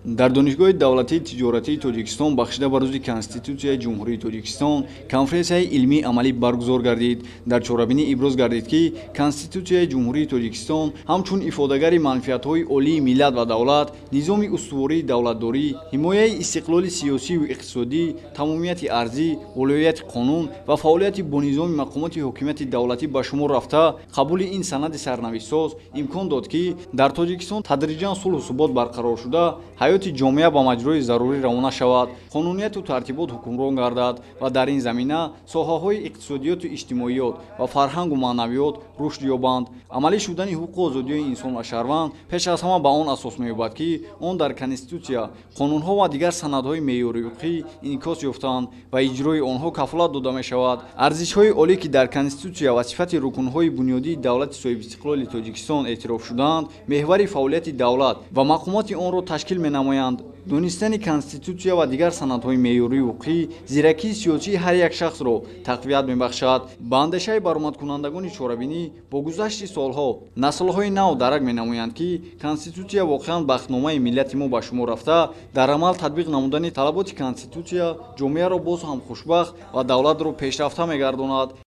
Дар Донишгоҳи давлатии тиҷоратии Тоҷикистон бахшида ба Рӯзи Конститутсияи Ҷумҳурии Тоҷикистон конференсияи илмии амалӣ баргузор гардид. Дар чорабинӣ иброз гардид, ки Конститутсияи Ҷумҳурии Тоҷикистон ҳамчун ифодагари манфиатҳои олии миллат ва давлат, низоми устувории давлатдорӣ, ҳимояи истиқлоли сиёсию иқтисодӣ, тамомияти арзӣ, волоияти қонун ва фаъолияти бонизоми мақомоти ҳокимияти давлатӣ ба шумор рафта, қабули ин санади сарнавиштсоз имкон дод, ки дар Тоҷикистон тадриҷан сулҳу субот барқарор шуда, ҳаёти ҷомеа ба маҷрои зарурӣ равона шавад, қонунияту тартибот ҳукмрон гардад ва дар ин замина соҳаҳои иқтисодиёту иҷтимоиёт ва фарҳангу маънавиёт рушд ёбанд. Амалӣ шудани ҳуқуқу озодиҳои инсон ва шаҳрванд пеш аз ҳама ба он асос меёбад, ки он дар Конститутсия, қонунҳо ва дигар санадҳои меъёрии ҳуқуқӣ инъикос ёфтаанд ва иҷрои онҳо кафолат дода мешавад. Арзишҳои олӣ, ки дар Конститутсия ва сифати рукнҳои бунёдии давлати соҳибистиқлоли Тоҷикистон эътироф шудаанд, меҳвари фаъолияти давлат ва мақомоти онро ташкил менамоянд. Донистани Конститутсия ва дигар санадҳои меъёрии ҳуқуқӣ зиракии сиёсии ҳар як шахсро тақвият мебахшад. Ба андешаи баромадкунандагони чорабинӣ, бо гузашти солҳо наслҳои нав дарак менамоянд, ки Конститутсия воқеан бахтномаи миллати мо ба шумор рафта, дар амал татбиқ намудани талаботи Конститутсия ҷомеаро боз ҳам хушбахт ва давлатро пешрафта мегардонад.